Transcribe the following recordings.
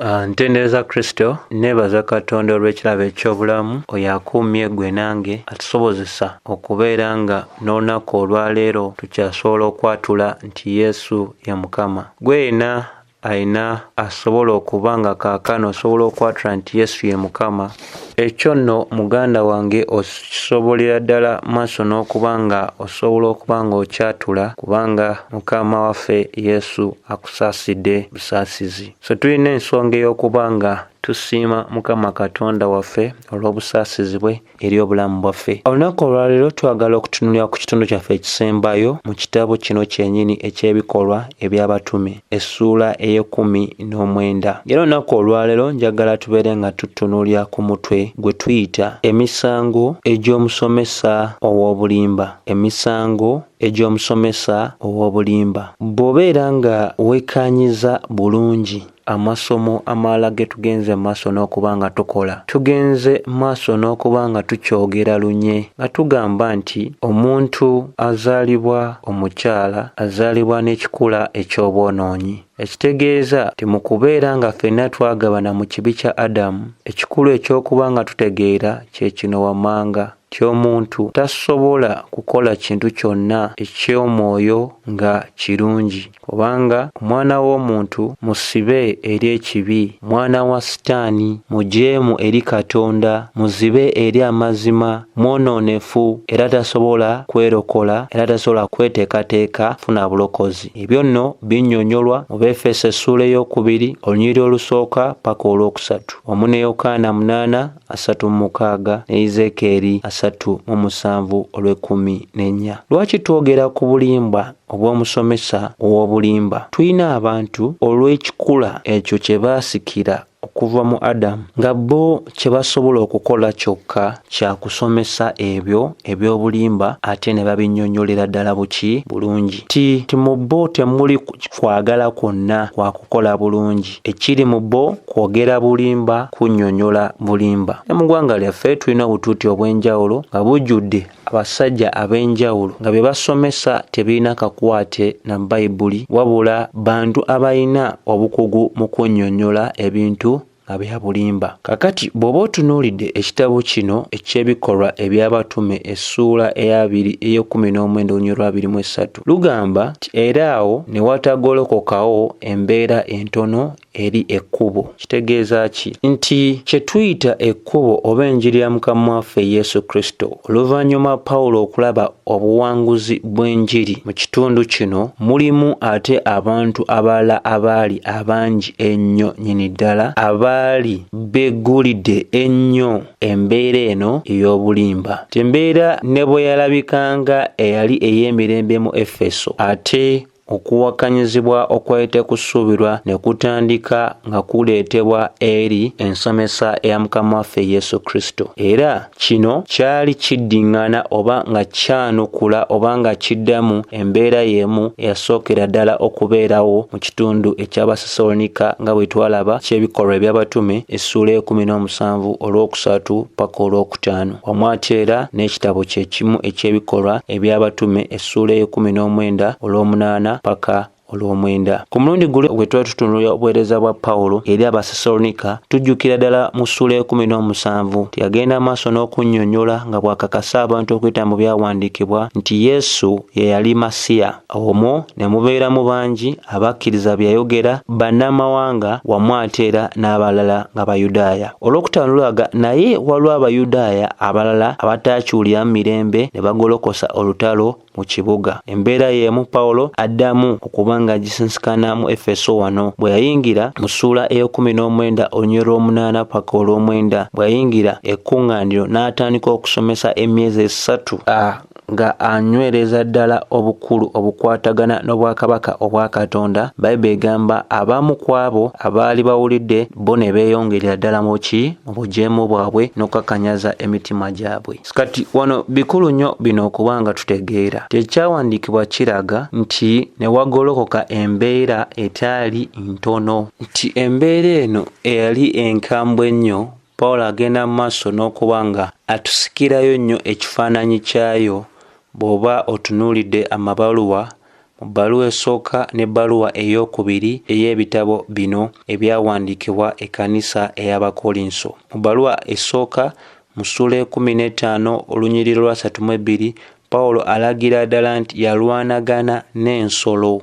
Ntendereza Kristo, nneebaza Katonda olw'ekirabo eky'obulamu, oyo akuumye ggwe nange atusobozesa okubeera nga n'olunaku olwaleero tukyasobola okwatula nti Yesu ye Mukama. Ggwe yenna alina asobola okuba nga kaakano osobola okwatula nti Yesu ye Mukama, ekyo nno muganda wange okisobolera ddala maaso n'okuba nga osobola okuba nga okyatula kubanga Mukama waffe Yesu akusaasidde busaasizi. So tulina ensonga ey'okuba nga tusiima Mukama Katonda waffe olw'obusaasizi bwe eri obulamu bwaffe. Olunaku olwaleero twagala okutunulira ku kitundu kyaffe ekisembayo mu kitabo kino kyennyini eky'ebikolwa eby'abatume essuula ey'ekkumi n'omwenda. Era olunaku olwaleero njagala tubeere nga tutunuulira ku mutwe gwe tuyita emisango egy'omusomesa ow'obulimba. Emisango egy'omusomesa ow'obulimba. Bw'obeera nga weekkaanyizza bulungi amasomo amalala ge tugenze maaso n'okuba nga tukola, tugenze maaso n'okuba nga tukyogera lunye nga tugamba nti omuntu azaalibwa omukyala azaalibwa n'ekikula eky'obwonoonyi. Ekitegeeza nti mu kubeera nga ffenna twagabana mu kibi kya Adamu, ekikulu eky'okuba nga tutegeera kye kino wammanga. Nti omuntu tasobola kukola kintu kyonna eky'omwoyo nga kirungi, kubanga omwana w'omuntu musibe eri ekibi, mwana wa Sitaani, mujeemu eri Katonda, muzibe eri amazima, mwonoonefu, era tasobola kwerokola, era tasobola kweteekateeka kufuna bulokozi. Ebyo nno binnyonnyolwa mu Beefeso essuula ey'okubiri olunyiriri olusooka paka olwokusatu, wamu ne Yokaana 8 36 ne Ezeekyeri 37 olw'ekkumi n'ennya. Lwaki twogera ku bulimba obw'omusomesa ow'obulimba? Tulina abantu olw'ekikula ekyo kye baasikira okuva mu Adamu nga bo kye basobola okukola kyokka kya kusomesa ebyo eby'obulimba ate ne babinnyonnyolera ddala buki bulungi. Ti ti mu bo temuli kwagala kwonna kwa kukola bulungi. Ekiri mu bo kwogera bulimba, kunnyonnyola bulimba. Ne mu ggwanga lyaffe tulina obutuuti obw'enjawulo nga bujjudde abasajja ab'enjawulo nga bye basomesa tebirina kakwate na Bayibuli wabula bantu abalina obukugu mu kunnyonnyola ebintu nga bya bulimba. Kaakati bw'oba otunuulidde ekitabo kino eky'Ebikolwa eby'Abatume essuula ey'abiri ey'ekkumi n'omwenda olunyiriri lwa 23 lugamba nti era awo ne watagolokokawo embeera entono eri ekkubo. Kitegeeza ki? Nti kye tuyita ekkubo oba enjiri ya Mukama waffe Yesu Kristo. Oluvannyuma Pawulo okulaba obuwanguzi bw'enjiri mu kitundu kino mulimu ate abantu abalala abaali abangi ennyo nnyini ddala abaali beggulidde ennyo embeera eno ey'obulimba. Nti embeera ne bwe yalabikanga eyali ey'emirembe mu Efeso ate okuwakanyizibwa okwali tekusuubirwa ne kutandika nga kuleetebwa eri ensomesa eya Mukama waffe Yesu Kristo. Era kino kyali kiddiŋŋana oba nga kyanukula oba nga kiddamu embeera y'emu eyasookera ddala okubeerawo mu kitundu eky'Abasessaloniika nga bwe twalaba ky'Ebikolwa eby'Abatume essuula ey'ekkumi n'omusanvu olwokusatu paka olwokutaano. Wamu ate era n'ekitabo kye kimu eky'Ebikolwa eby'Abatume essuula ey'ekkumi n'omwenda olw'omunaana paka olw'omwenda. Ku mulundi guli gwe twali tutunuulira obuweereza bwa Pawulo eri Abasessaloniika, tujjukira ddala mu ssuula ey'ekkumi n'omusanvu nti yagenda maaso n'okunnyonnyola nga bw'akakasa abantu okuyita mu byawandiikibwa nti Yesu ye yali Masiya. Omwo ne mubeeramu bangi abakkiriza bye yayogera, bannamawanga wamu ate era n'abalala nga Bayudaaya. Olwokutaano lulaga naye waliwo Abayudaaya abalala abataakiwuliramu mirembe ne bagolokosa olutalo mu kibuga. Embeera y'emu Pawulo addamu okuba ng'agisinsikaana mu Efeso wano bwe yayingira mu ssuula ey'ekkumi n'omwenda olunyiriri lw'omunaana paka olw'omwenda bwe yayingira ekkuŋŋaaniro n'atandika okusomesa emyezi esatu nga anywereza ddala obukulu obukwatagana n'obwakabaka obwa Katonda. Bayibuli egamba abamu ku abo abaali bawulidde bo ne beeyongerera ddala mu ki? Mu bujeemu bwabwe n'okukakanyaza emitima gyabwe. Kati wano bikulu nnyo bino okuba nga tutegeera nti ekyawandiikibwa kiraga nti ne wagolokoka embeera etaali ntono. Nti embeera eno eyali enkambwe ennyo, Pawulo agenda mu maaso n'okuba nga atusikirayo nnyo ekifaananyi kyayo bw'oba otunuulidde amabaluwa mu bbaluwa esooka n'ebbaluwa ey'okubiri ey'ebitabo bino ebyawandiikibwa ekkanisa ey'Abakolinso. Mu bbaluwa esooka mu ssuula 15 olunyiriri lwa 32, Pawulo alagira ddala nti yalwanagana n'ensolo,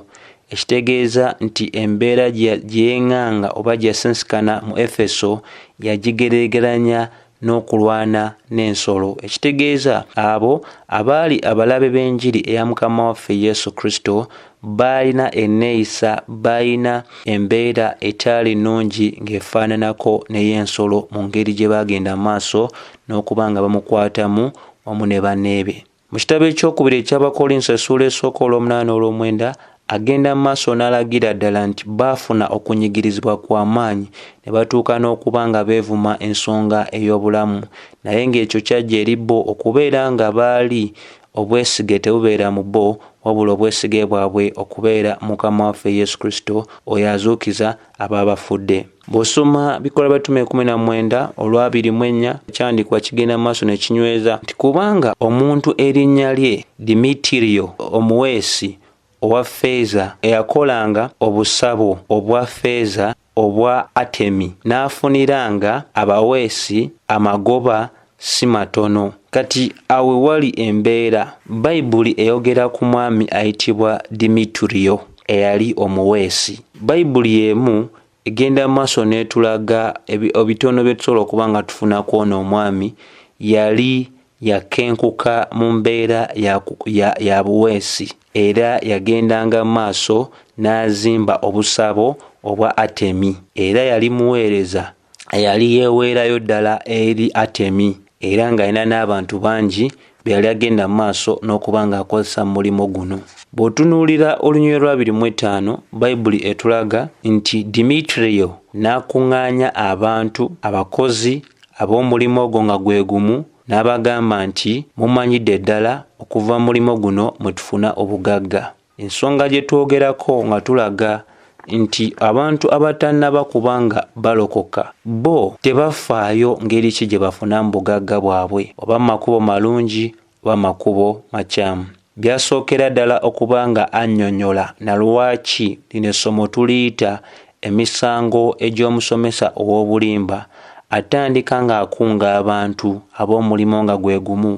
ekitegeeza nti embeera gye yeŋŋanga oba gye yasinsikana mu Efeso yagigeraageranya n'okulwana n'ensolo, ekitegeeza abo abaali abalabe b'enjiri eya Mukama waffe Yesu Kristo baalina enneeyisa, baalina embeera etaali nnungi ng'efaananako n'ey'ensolo mu ngeri gye baagenda maaso n'okuba nga bamukwatamu wamu ne banneebe. Mu kitabo ekyokubiri eky'Abakolinso essuula esooka olw'omunaana olw'omwenda, agenda mu maaso n'alagira ddala nti baafuna okunyigirizibwa kwa maanyi ne batuuka n'okuba nga beevuma ensonga ey'obulamu, naye ng'ekyo kyajja eri bo okubeera nga baali obwesige tebubeera mu bo, wabula obwesige bwabwe okubeera Mukama waffe Yesu Kristo oyo azuukiza ababafudde. Bw'osoma Bikolwa by'Abatume 19 olw'abiri mu ennya, ekyawandiikibwa kigenda mu maaso ne kinyweza nti kubanga omuntu erinnya lye Dimitiriyo omuweesi owa ffeeza eyakolanga obusabo obwa ffeeza obwa Atemi n'afuniranga abaweesi amagoba si matono. Kati awo we wali embeera. Bayibuli eyogera ku mwami ayitibwa Dimitiriyo eyali omuweesi. Bayibuli y'emu egenda mu maaso n'etulaga ebitono bye tusobola okuba nga tufuna ku ono omwami. Yali yakenkuka mu mbeera ya buweesi era yagendanga mu maaso n'azimba obusabo obwa Atemi, era yali muweereza eyali yeeweerayo ddala eri Atemi, era ng'alina n'abantu bangi be yali agenda mu maaso n'okuba ng'akozesa mu mulimu guno. Bw'otunuulira olunyiriri lwa 25, Bayibuli etulaga nti Dimitiriyo n'akuŋŋaanya abantu abakozi ab'omulimu ogwo nga gwe gumu, n'abagamba nti mumanyidde ddala okuva mu mulimu guno mwe tufuna obugagga. Ensonga gye twogerako nga tulaga nti abantu abatannaba kuba nga balokoka bo tebafaayo ngeri ki gye bafuna mu bugagga bwabwe, oba mu makubo malungi oba makubo makyamu. Byasookera ddala okuba nga annyonnyola na lwaki lino essomo tuliyita emisango egy'omusomesa ow'obulimba. Atandika ng'akunga abantu ab'omulimu nga gwe gumu,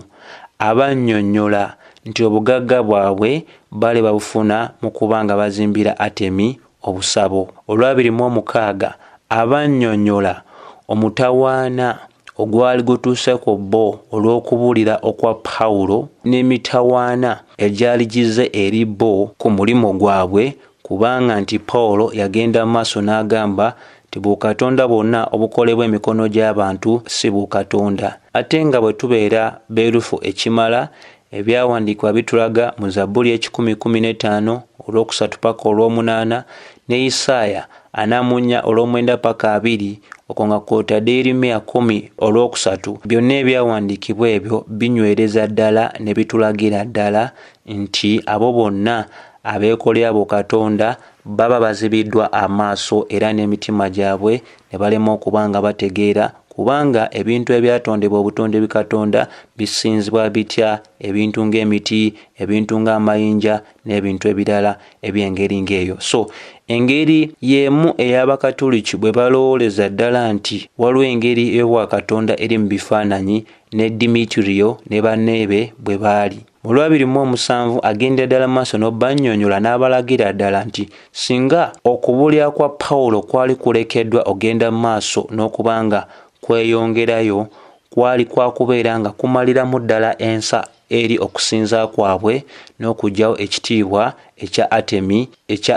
abannyonnyola nti obugagga bwabwe baali babufuna mu kuba nga bazimbira Atemi obusabo. Olw'abiri mu omukaaga abannyonnyola omutawaana ogwali gutuuse ku bo olw'okubuulira okwa Pawulo n'emitawaana egyali gize eri bo ku mulimu gwabwe, kubanga nti Pawulo yagenda mu maaso n'agamba nti bukatonda bwonna obukolebwa emikono gy'abantu si bukatonda. Ate nga bwe tubeera beerufu ekimala, ebyawandiikibwa bitulaga mu Zabbuli 115 olwokusatu paka olw'omunaana ne Isaaya 44 olw'omwenda paka 20, okwo nga kw'otadde Yeremiya 10 olwokusatu. Byonna ebyawandiikibwa ebyo binywereza ddala ne bitulagira ddala nti abo bonna abeekolera bukatonda baba bazibiddwa amaaso era n'emitima gyabwe ne balema okuba nga bategeera, kubanga ebintu ebyatondebwa obutonde bikatonda bisinzibwa bitya, ebintu ng'emiti, ebintu ng'amayinja n'ebintu ebirala eby'engeri ng'eyo. So engeri y'emu ey'Abakatuliki bwe balowooleza ddala nti waliwo engeri ey'obwakatonda eri mu bifaananyi, ne Dimitiriyo ne banneebe bwe baali. Mu lw'abiri mu omusanvu agenda ddala mu maaso n'obannyonnyola n'abalagira ddala nti singa okubuulira kwa Pawulo kwali kulekeddwa ogenda mu maaso n'okuba nga kweyongerayo, kwali kwa kubeera nga kumaliramu ddala ensa eri okusinza kwabwe n'okuggyawo ekitiibwa ekya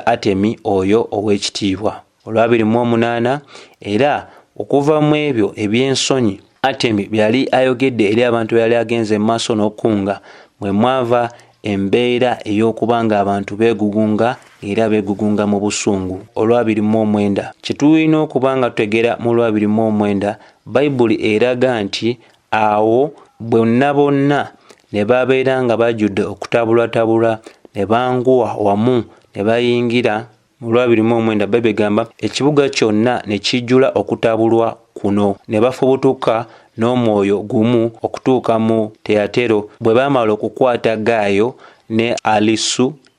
Atemi oyo ow'ekitiibwa. Olw'abiri mu omunaana era okuva mu ebyo eby'ensonyi Atemi byali ayogedde eri abantu be yali agenze mu maaso n'okukunga, mwe mwava embeera ey'okuba ng'abantu beegugunga era beegugunga mu busungu. Olw'abiri mu omwenda kye tulina okuba nga tutegeera mu lw'abiri mu omwenda, Bayibuli eraga nti awo bonna bonna ne babeera nga bajjudde okutabulwatabulwa ne banguwa wamu ne bayingira mu lw'abiri mu omwenda. Bayibuli egamba ekibuga kyonna ne kijjula okutabulwa kuno, ne bafubutuka n'omwoyo gumu okutuuka mu Teyatero. Bwe baamala okukwata Gaayo ne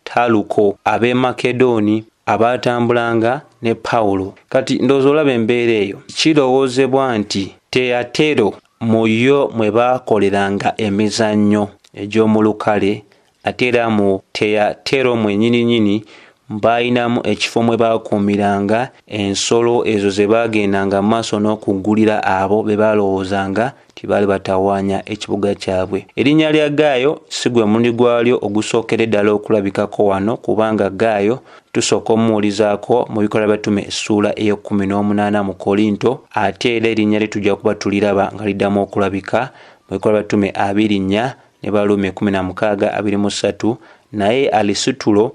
Alisitaluko ab'e Makedooni abaatambulanga ne Pawulo. Kati ndowooza olaba embeera eyo. Kirowoozebwa nti Teyatero mu yo mwe baakoleranga emizannyo egy'omu lukale, ate era mu Teyatero mwennyininyini baalinamu ekifo mwe baakuumiranga ensolo ezo ze baagendanga mu maaso n'okugulira abo be baalowoozanga nti baali batawaanya ekibuga kyabwe. Erinnya lya Gaayo si gwe mulundi gwalyo ogusookera ddala okulabikako wano, kubanga Gaayo tusooka omuwulizaako mu Bikolwa by'Abatume essuula ey'e18 mu Korinto, ate era erinnya lye tujja kuba tuliraba nga liddamu okulabika mu Bikolwa by'Abatume 24 ne Baruumi 16 23. Naye Alisitulo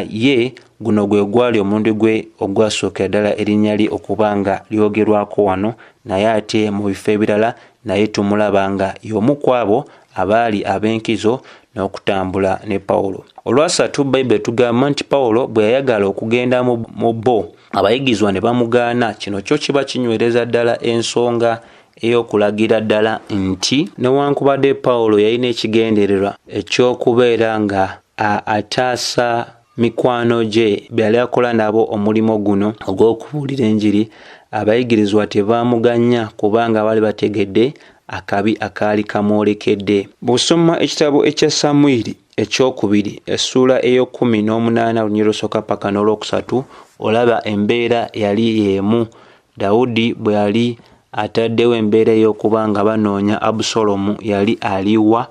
ye guno gwe gwali omulundi gwe ogwasookera ddala erinnya lye okuba nga lyogerwako wano, naye ate mu bifo ebirala naye tumulaba nga y'omu ku abo abaali ab'enkizo n'okutambula ne Pawulo. Olwasatu Bayibuli etugamba nti Pawulo bwe yayagala okugenda mu bo, abayigirizwa ne bamugaana. Kino kyo kiba kinywereza ddala ensonga ey'okulagira ddala nti newankubadde Pawulo yalina ekigendererwa eky'okubeera nga ataasa mikwano gye be yali akola nabo omulimu guno ogw'okubuulira enjiri, abayigirizwa tebaamuganya kubanga baali bategedde akabi akaali kamwolekedde. Bw'osoma ekitabo ekya Samwiri ekyokubiri essuula ey'e18 olunyiriri olusooka paka n'olwokusatu, olaba embeera yali y'emu. Dawudi bwe yali ataddewo embeera ey'okuba nga banoonya Abusalomu, yali aliwa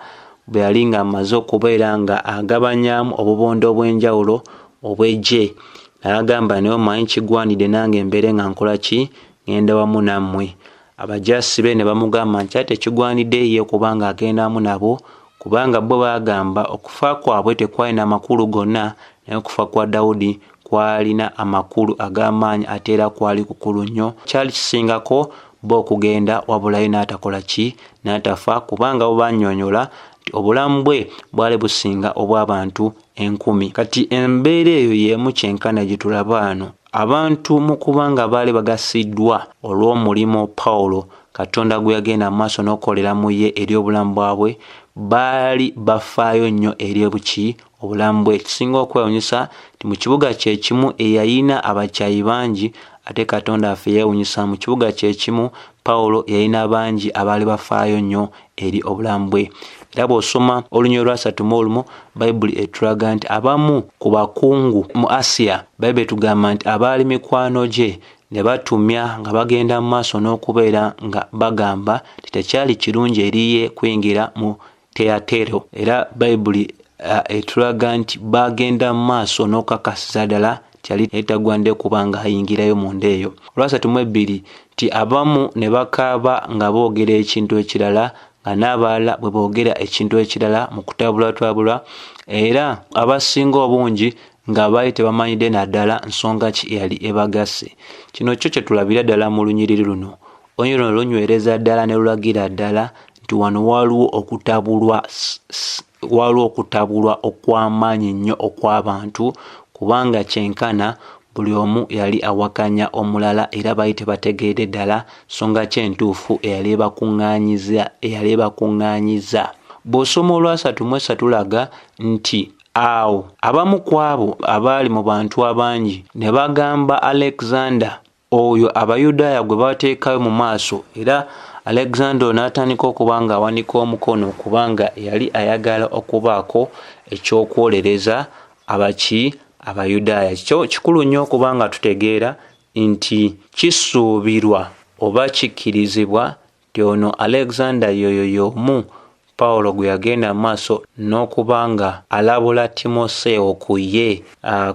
bwe yali ng'amaze okubeera nga agabanyaamu obubondo obw'enjawulo obw'eggye, n'agamba naye omanyi kigwanidde nange mbeere nga nkola ki, ŋŋenda wamu nammwe. Abajaasi be ne bamugamba nti ate tekigwanidde ye kubanga agenda wamu nabo, kubanga bo baagamba okufa kwabwe tekwalina makulu gonna, naye okufa kwa Dawudi kwalina amakulu ag'amaanyi ate era kwali kukulu nnyo. Kyali kisingako bo okugenda wabula ye n'atakola ki, n'atafa, kubanga bo bannyonnyola nti obulamu bwe bwali businga obw'abantu 1000. Kati embeera eyo y'emu kyenkana gye tulaba wano. Abantu mu kuba nga baali bagasiddwa olw'omulimu Pawulo Katonda gwe yagenda mu maaso n'okukolera mu ye eri obulamu bwabwe, baali bafaayo nnyo eri buki obulamu bwe. Ekisinga okwewuunyisa nti mu kibuga kye kimu eyalina abakyayi bangi, ate Katonda waffe yeewuunyisa mu kibuga kye kimu Pawulo yalina bangi abaali bafaayo nnyo eri obulamu bwe. Era bw'osoma olunyiriri lwa 31, Bayibuli etulaga nti abamu ku bakungu mu Asiya, Bayibuli etugamba nti abaali mikwano gye ne batumya nga bagenda mu maaso n'okubeera nga bagamba nti tekyali kirungi eri ye kuyingira mu Teyatero. Era Bayibuli etulaga nti bagenda mu maaso n'okukakasiza ddala nti yali tagwanidde kuba ng'ayingirayo munda eyo. Olwa 32 nti abamu ne bakaaba nga boogera ekintu ekirala, nga n'abalala bwe boogera ekintu ekirala mu kutabulwatabulwa, era abasinga obungi nga baali tebamanyidde naddala nsonga ki eyali ebagasse. Kino kyo kye tulabira ddala mu lunyiriri luno. Olunyiriri luno lunywereza ddala ne lulagira ddala nti wano waliwo okutabulwa, waliwo okutabulwa okw'amaanyi nnyo okw'abantu, kubanga kyenkana buli omu yali awakanya omulala era baali tebategeedde ddala nsonga ki entuufu eyali ebakuŋŋaanyiza. Bw'osoma olwa 33 laga nti awo abamu ku abo abaali mu bantu abangi ne bagamba Alexander oyo Abayudaaya gwe bateekayo mu maaso, era Alexander ono n'atandika okuba nga awanika omukono kubanga yali ayagala okubaako eky'okwolereza abaki Abayudaaya. Kyo kikulu nnyo okuba nga tutegeera nti kisuubirwa oba kikkirizibwa nti ono Alexander y'oyo y'omu Pawulo gwe yagenda mu maaso n'okuba nga alabula Timoseewo ku ye,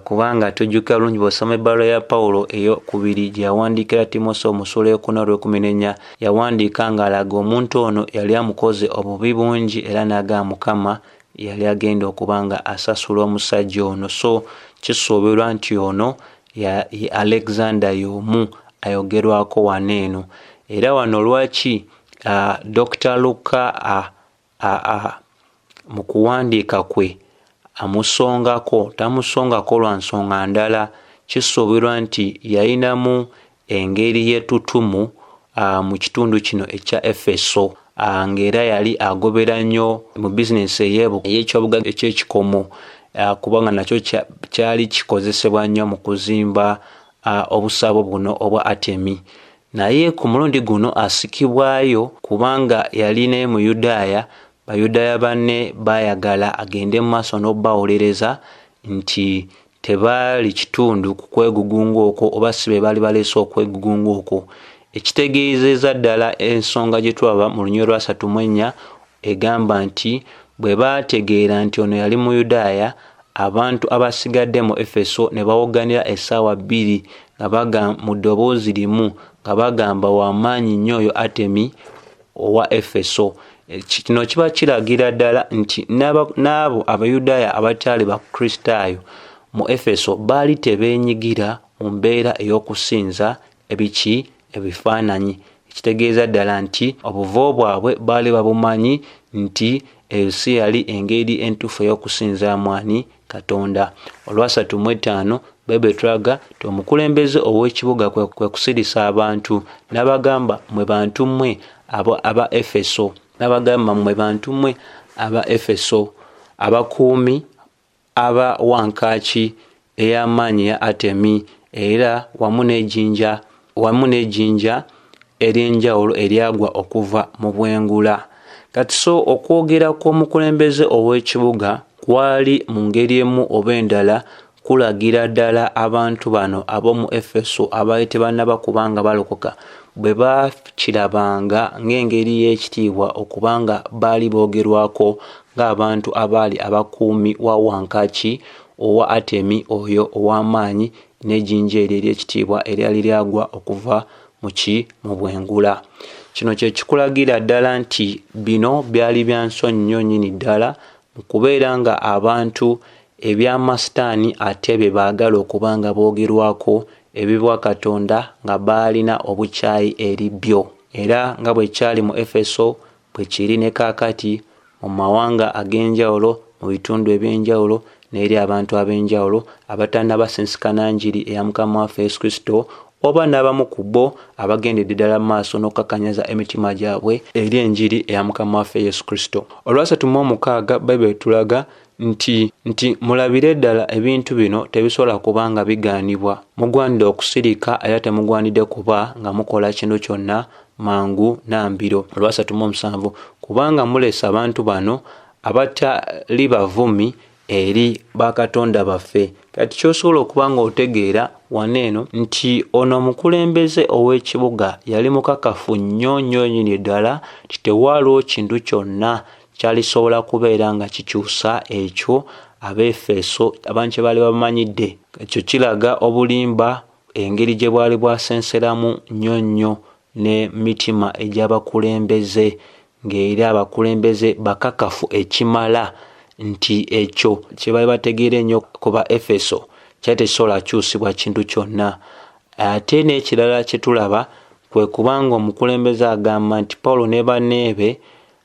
kubanga tujjukira bulungi bw'osoma ebbaluwa ya Pawulo ey'okubiri gye yawandiikira Timoseewo mu ssuula ey'okuna olw'ekkumi n'ennya, yawandiika ng'alaga omuntu ono yali amukoze obubi bungi era n'agamba Mukama yali agenda okuba nga asasula omusajja ono. So kisuubirwa nti ono ye Alexander y'omu ayogerwako wano eno. Era wano lwaki Dr. Luka mu kuwandiika kwe amusongako, tamusongako lwa nsonga ndala, kisuubirwa nti yalinamu engeri y'ettutumu mu kitundu kino ekya Efeso, ng'era yali agobera nnyo mu bizinensi ey'ekyobugagga eky'ekikomo. kubanga nakyo kyali kikozesebwa nnyo mu kuzimba obusabo buno obwa Atemi. Naye ku mulundi guno asikibwayo kubanga yali ne Muyudaaya, Bayudaaya banne baayagala agende mu maaso n'okubawolereza nti tebaali kitundu ku kwegugunga okwo oba si be baali baleese okwegugunga okwo. Ekitegeezeza ddala ensonga gye tulaba mu lunyiriri lwa 34 egamba nti bwe baategeera nti ono yali Muyudaaya, abantu abasigadde mu Efeso ne bawogganira essaawa 2 nga mu ddoboozi limu nga bagamba w'amaanyi nnyo oyo Atemi owa Efeso. Kino kiba kiragira ddala nti n'abo Abayudaaya abataali Bakristaayo mu Efeso baali tebeenyigira mu mbeera ey'okusinza ebiki ebifaananyi. Ekitegeeza ddala nti obuvo bwabwe baali babumanyi nti eyo si yali engeri entuufu ey'okusinzaamu ani Katonda. Olwa 35 Bayibuli etulaga nti omukulembeze ow'ekibuga kwe kusirisa abantu n'abagamba mmwe bantu mmwe aba Efeso, n'abagamba mmwe bantu mmwe aba Efeso, abakuumi aba wankaaki ey'amaanyi ya Atemi, era wamu n'ejjinja ery'enjawulo eryagwa okuva mu bwengula. Kati so okwogera kw'omukulembeze ow'ekibuga kwali mu ngeri emu oba endala kulagira ddala abantu bano ab'omu Efeso abaali tebannaba kubanga balokoka bwe baakirabanga ng'engeri y'ekitiibwa okubanga baali boogerwako ng'abantu abaali abakuumi wa wankaaki owa Atemi oyo ow'amaanyi n'ejjinja eryo ery'ekitiibwa eryali lyagwa okuva mu bwengula. Kino kye kikulagira ddala nti bino byali bya nsonyi nnyo nnyini ddala mu kubeera nga abantu ebyamasitaani ate bye baagala okuba nga boogerwako ebibwa Katonda nga baalina obukyayi eri byo. Era nga bwe kyali mu Efeso bwe kiri ne kaakati mu mawanga ag'enjawulo, mu bitundu eby'enjawulo n'eri abantu ab'enjawulo abatannabasisikana njiri eya Mukama waffe Yesu Kristo, oba n'abamu ku bo abagendedde ddala mu maaso n'okukakanyaza emitima gyabwe eri enjiri eya Mukama waffe Yesu Kristo. Olwa 36 Bayibuli etulaga nti mulabire ddala ebintu bino tebisobola kuba nga bigaanibwa. Mugwanidde okusirika era temugwanidde kuba nga mukola kintu kyonna mangu na mbiro. Olwa 37 kubanga mulesa abantu bano abatali bavumi eri bakatonda baffe. Kati ky'osobola okuba ng'otegeera wano eno nti ono omukulembeze ow'ekibuga yali mukakafu nnyo nnyo nnyini ddala nti tewaaliwo kintu kyonna kyalisobola kubeera nga kikyusa ekyo Abeefeso abantu kye baali bamanyidde. Ekyo kiraga obulimba engeri gye bwali bwasenseramu nnyo nnyo ne mitima egy'abakulembeze, ng'era abakulembeze bakakafu ekimala nti ekyo kye baali bategeera ennyo ku ba Efeso kyali tekisobola kukyusibwa kintu kyonna. Ate n'ekirala kye tulaba kwe kubanga omukulembeze agamba nti Pawulo ne banneebe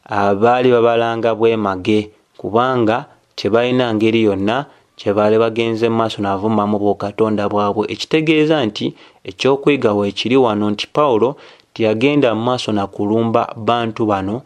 abaali babalanga bwemage kubanga tebalina ngeri yonna kye baali bagenze mu maaso n'avumamu bukatonda bwabwe. Ekitegeeza nti ekyokuyiga weekiri wano nti Pawulo teyagenda mu maaso na kulumba bantu bano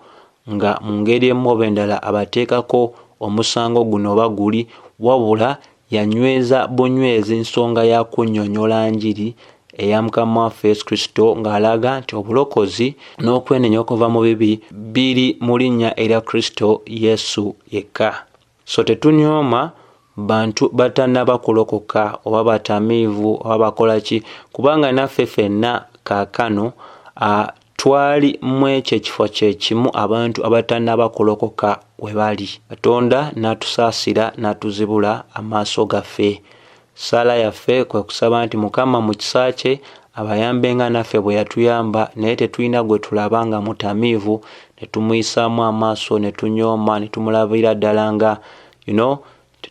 nga mu ngeri emu oba endala abateekako omusango guno oba guli, wabula yanyweza bunywezi nsonga ya kunnyonnyola njiri eya Mukama waffe Yesu Kristo ng'alaga nti obulokozi n'okwenenya okuva mu bibi biri mu linnya erya Kristo Yesu yekka. So tetunyooma bantu batannaba kulokoka oba batamiivu oba bakola ki, kubanga naffe ffenna kaakano twali mu ekyo ekifo kye kimu abantu abatannaba kulokoka we bali. Katonda n'atusaasira n'atuzibula amaaso gaffe. Ssaala yaffe kwe kusaba nti Mukama mu kisa kye abayambe nga naffe bwe yatuyamba, naye tetulina gwe tulaba nga mutamiivu ne tumuyisaamu amaaso ne tunyooma ne tumulabira ddala nga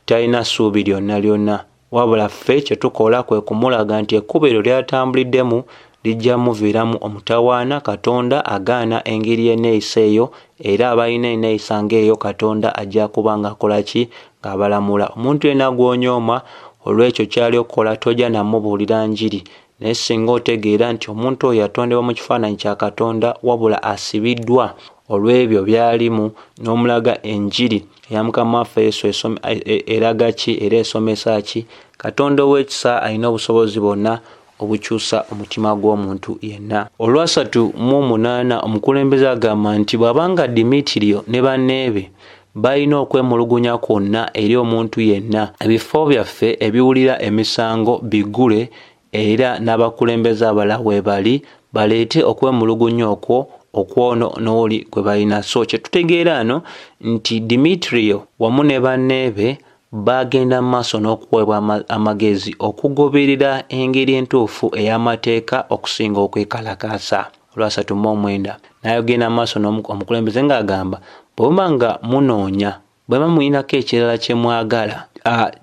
talina ssuubi lyonna lyonna. Wabula ffe kye tukola kwe kumulaga nti ekkubo eryo ly'atambuliddemu lijja muviiramu omutawaana. Katonda agaana engeri y'enneeyisa eyo, era abalina enneeyisa ng'eyo Katonda ajja kuba ng'akola ki? Ng'abalamula. Omuntu yenna gw'onyooma olw'ekyo ky'ali okukola tojja namubuulira njiri, naye singa otegeera nti omuntu oyo yatondebwa mu kifaananyi kya Katonda wabula asibiddwa olw'ebyo by'alimu n'omulaga enjiri eya Mukama waffe Yesu eraga ki era esomesa ki? Katonda ow'ekisa alina obusobozi bwonna obukyusa omutima gw'omuntu yenna. Olwasatu mu omunaana omukulembeze agamba nti bw'aba nga Dimitiriyo ne banneebe balina okwemulugunya kwonna eri omuntu yenna, ebifo byaffe ebiwulira emisango biggule era n'abakulembeze abalala weebali baleete okwemulugunya okwo okwono n'oli gwe balina. So kye tutegeera ano nti Dimitiriyo wamu ne banneebe baagenda mu maaso n'okuweebwa amagezi okugoberera engeri entuufu ey'amateeka okusinga okwekalakaasa. Olwasatu mu omwenda n'ayogenda mu maaso omukulembeze ng'agamba bwe muba nga munoonya, bwe muba mulinako ekirala kye mwagala,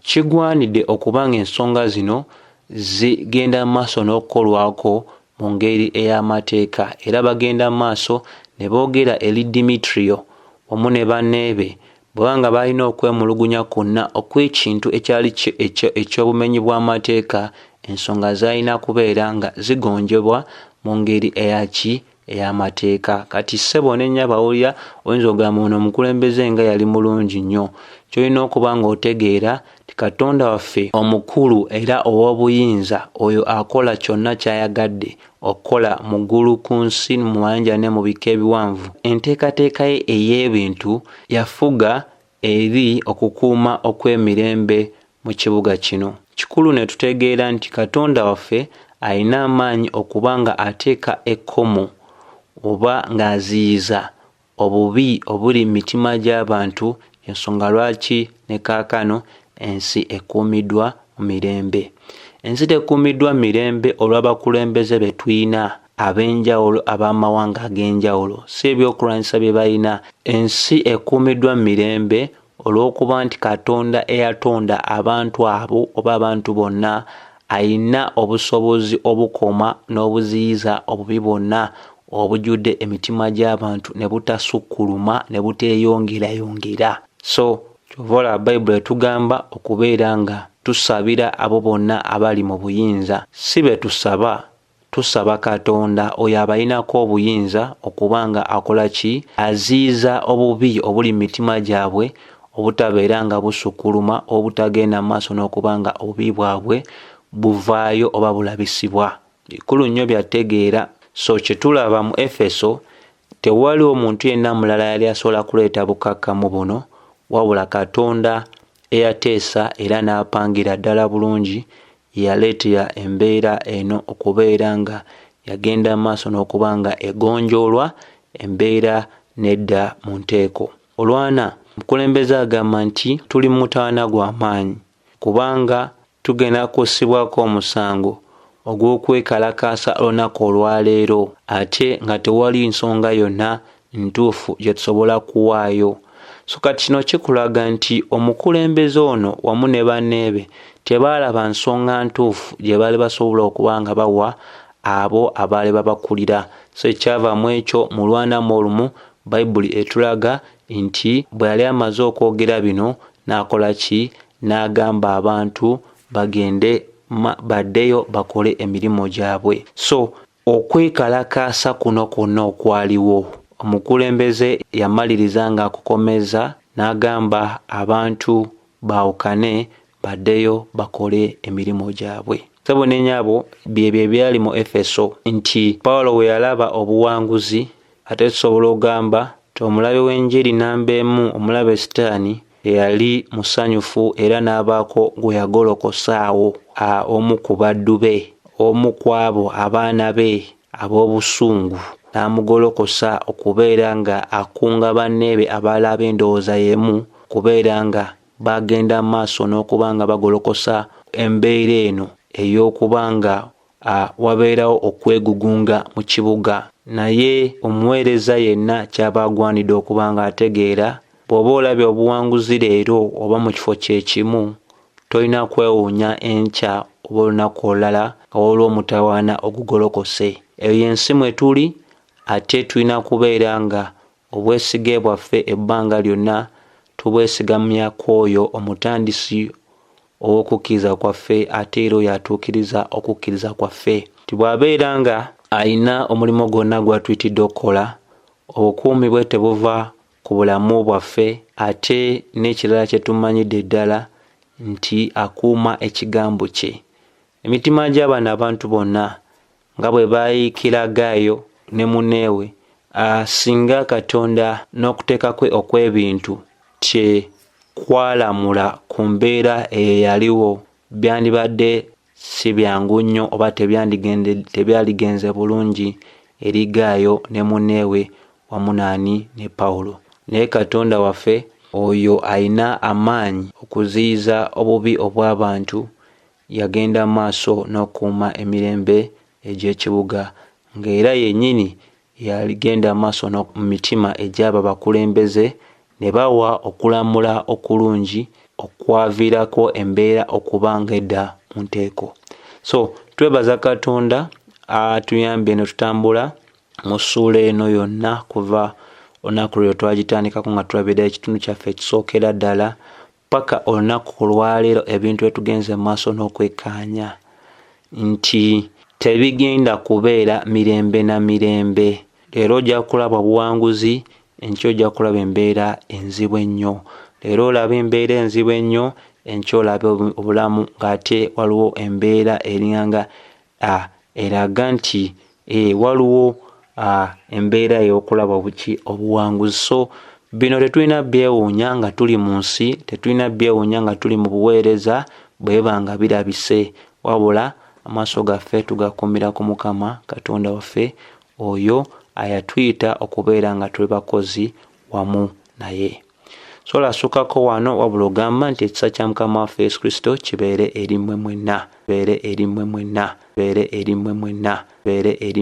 kigwanidde okuba ng'ensonga zino zigenda mu maaso n'okukolwako mu ngeri ey'amateeka. Era bagenda mu maaso ne boogera eri Dimitiriyo wamu ne banneebe bwe nga balina okwemulugunya kwonna okw'ekintu ekyali eky'obumenyi bw'amateeka, ensonga zaalina kubeera nga zigonjebwa mu ngeri eyaki ey'amateeka. Kati ssebo ne nnyabo awulira oyinza okugamba ono omukulembeze nga yali mulungi nnyo. Ky'olina okuba ng'otegeera nti Katonda waffe omukulu era ow'obuyinza oyo akola kyonna ky'ayagadde okukola mu ggulu, ku nsi, mu mayanja ne mu bika ebiwanvu. Enteekateeka ye ey'ebintu yafuga eri okukuuma okw'emirembe mu kibuga kino. Kikulu ne tutegeera nti Katonda waffe alina amaanyi okuba nga ateeka ekkomo oba ng'aziyiza obubi obuli mu mitima gy'abantu, ensonga lwaki ne kaakano ensi ekuumiddwa mu mirembe. Ensi tekuumiddwa mu mirembe olw'abakulembeze be tulina ab'enjawulo ab'amawanga ag'enjawulo, si ebyokulwanyisa bye balina. Ensi ekuumiddwa mu mirembe olw'okuba nti Katonda eyatonda abantu abo oba abantu bonna alina obusobozi obukoma n'obuziyiza obubi bwonna obujjudde emitima gy'abantu ne butasukkuluma ne buteeyongerayongera. So kyova olaba Bayibuli etugamba okubeera nga tusabira abo bonna abali mu buyinza. Si be tusaba, tusaba Katonda oyo abalinako obuyinza okuba nga akola ki? Aziyiza obubi obuli mu mitima gyabwe obutabeera nga busukkuluma, obutagenda mu maaso n'okuba nga obubi bwabwe buvaayo oba bulabisibwa. Bikulu nnyo byategeera. So kye tulaba mu Efeso, tewaliwo muntu yenna mulala yali asobola kuleeta bukakkamu buno wabula Katonda eyateesa era n'apangira ddala bulungi yaleetera embeera eno okubeera nga yagenda mu maaso n'okuba nga egonjoolwa, embeera n'edda mu nteeko. Olwana omukulembeze agamba nti tuli mu mutawaana gwa maanyi kubanga tugenda kussibwako omusango ogw'okwekalakaasa olunaku olwaleero ate nga tewali nsonga yonna ntuufu gye tusobola kuwaayo. So kati kino kikulaga nti omukulembeze ono wamu ne banneebe tebaalaba nsonga ntuufu gye baali basobola okuba nga bawa abo abaali babakulira. So ekyava mu ekyo mu lwana mu olumu Bayibuli etulaga nti bwe yali amaze okwogera bino n'akola ki? N'agamba abantu bagende baddeyo bakole emirimu gyabwe. So okwekalakaasa kuno kwonna okwaliwo, omukulembeze yamaliriza ng'akukomeza n'agamba abantu baawukane baddeyo bakole emirimu gyabwe. Ssebo ne nnyabo, byebyo ebyali mu Efeso nti Pawulo bwe yalaba obuwanguzi, ate tusobola okugamba nti omulabe w'enjiri namba emu, omulabe Sitaani, eyali musanyufu era n'abaako gwe yagolokosaawo, omu ku baddu be, omu ku abo abaana be ab'obusungu, n'amugolokosa okubeera nga akunga banneebe abalala ab'endowooza y'emu okubeera nga bagenda maaso n'okuba nga bagolokosa embeera eno ey'okuba nga wabeerawo okwegugunga mu kibuga. Naye omuweereza yenna ky'aba agwanidde okuba ng'ategeera, bw'oba olabye obuwanguzi leero oba mu kifo kye kimu, tolina kwewuunya enkya oba olunaku olulala nga waliwo omutawaana ogugolokose. Eyo y'ensi mwe tuli, ate tulina kubeera nga obwesige bwaffe ebbanga lyonna tubwesigamya ku oyo omutandisi ow'okukkiriza kwaffe ate era oyo atuukiriza okukkiriza kwaffe. Nti bw'abeera nga alina omulimu gwonna gw'atuyitidde okukola, obukuumi bwe tebuva ku bulamu bwaffe, ate n'ekirala kye tumanyidde ddala nti akuuma ekigambo kye. Emitima gy'abano abantu bonna nga bwe baayiikira Gaayo ne munneewe, singa Katonda n'okuteeka kwe okw'ebintu tekwalamula ku mbeera eyo eyaliwo, byandibadde si byangu nnyo oba tebyaligenze bulungi eri Gaayo ne munneewe wamu naani ne Pawulo. Naye Katonda waffe oyo alina amaanyi okuziyiza obubi obw'abantu yagenda maaso n'okuuma emirembe egy'ekibuga, ng'era yennyini yagenda maaso mu mitima egy'abo abakulembeze ne bawa okulamula okulungi okwaviirako embeera okuba ng'edda mu nteeko. So twebaza Katonda atuyambye ne tutambula mu ssuula eno yonna kuva olunaku lwe twagitandikako nga tulabira ekitundu kyaffe ekisookera ddala paka olunaku olwaleero, ebintu etugenze mu maaso n'okwekkaanya nti tebigenda kubeera mirembe na mirembe. Leero ojja kulaba obuwanguzi, enkya ojja kulaba embeera enzibu ennyo. Leero olaba embeera enzibu ennyo, enkya olaba obulamu ng'ate waliwo embeera eringanga eraga nti waliwo embeera ey'okulaba obuki obuwanguzi. So bino tetulina byewuunya nga tuli mu nsi, tetulina byewuunya nga tuli mu buweereza bweba nga birabise, wabula amaaso gaffe tugakuumira ku Mukama Katonda waffe oyo ayatuyita okubeera nga tuli bakozi wamu naye. Sola asukako wano, wabula ogamba nti ekisa kya Mukama waffe Yesu Kristo kibeere eri mmwe mwenna, beere eri mmwe mwenna, beere eri mmwe mwenna, beere eri.